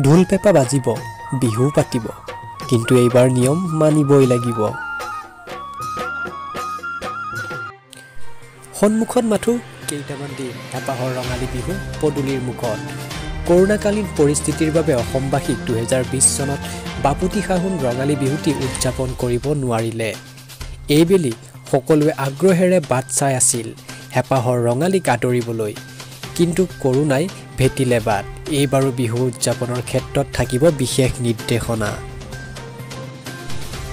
ঢোল পেঁপা বাজিব, বিহু পাতিব, কিন্তু এইবাৰ নিয়ম মানিবই লাগিব। সন্মুখত মাথো কেইটামান দিন, হেঁপাহৰ ৰঙালী বিহু পদূলিৰ মুখত। কৰোণাকালীন পৰিস্থিতিৰ বাবে অসমবাসীক 2020 চনত বাপুতি সাহোন ৰঙালী বিহুটি উদযাপন কৰিব নোৱাৰিলে। এইবেলি সকলোৱে আগ্ৰহেৰে বাট চাই আছিল হেঁপাহৰ ৰঙালীক আদৰিবলৈ, কিন্তু কৰোণাই ভেটিলে বাট। এইবাৰো বিহু উদযাপনৰ ক্ষেত্ৰত থাকিব বিশেষ নিৰ্দেশনা।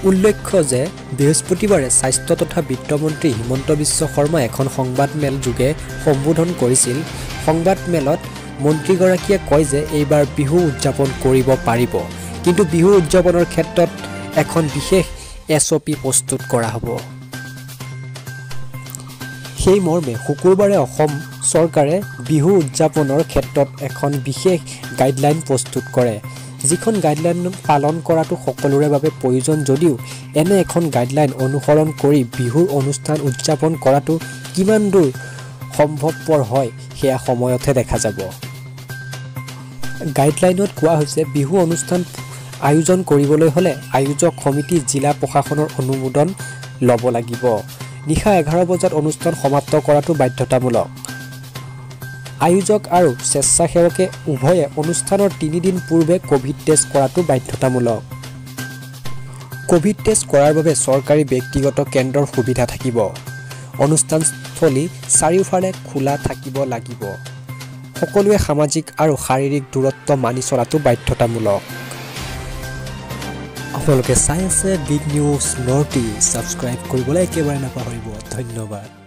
উল্লেখ্য যে বৃহস্পতিবাৰে স্বাস্থ্য তথা বিত্তমন্ত্ৰী হিমন্ত বিশ্ব শৰ্মাই এখন সংবাদমেল যোগে সম্বোধন কৰিছিল। সংবাদমেলত মন্ত্ৰীগৰাকীয়ে কয় যে এইবাৰ বিহু উদযাপন কৰিব পাৰিব, কিন্তু বিহু উদযাপনৰ ক্ষেত্ৰত এখন বিশেষ SOP প্ৰস্তুত কৰা হ'ব। সেই মৰ্মে শুকুৰবাৰে অসম চৰকাৰে বিহু উদযাপনৰ ক্ষেত্ৰত এখন বিশেষ গাইডলাইন প্ৰস্তুত কৰে, যিখন গাইডলাইন পালন কৰাটো সকলোৰে বাবে প্ৰয়োজন যদিও এনে এখন গাইডলাইন অনুসৰণ কৰি বিহুৰ অনুষ্ঠান উদযাপন কৰাটো কিমান দূৰ সম্ভৱপৰ হয় সেয়া সময়তহে দেখা যাব। গাইডলাইনত কোৱা হৈছে, বিহু অনুষ্ঠান আয়োজন কৰিবলৈ হ'লে আয়োজক সমিতি জিলা প্ৰশাসনৰ অনুমোদন ল'ব লাগিব। নিশা 11 বজাত অনুষ্ঠান সমাপ্ত কৰাটো বাধ্যতামূলক। আয়োজক আৰু স্বেচ্ছাসেৱকে উভয়ে অনুষ্ঠানৰ 3 দিন পূৰ্বে ক'ভিড টেষ্ট কৰাটো বাধ্যতামূলক। ক'ভিড টেষ্ট কৰাৰ বাবে চৰকাৰী ব্যক্তিগত কেন্দ্ৰৰ সুবিধা থাকিব। অনুষ্ঠানস্থলী চাৰিওফালে খোলা থাকিব লাগিব। সকলোৱে সামাজিক আৰু শাৰীৰিক দূৰত্ব মানি চলাটো বাধ্যতামূলক। আপোনালোকে চাই আছে big news north east. Subscribe কৰিবলৈ একেবাৰে নাপাহৰিব। ধন্যবাদ।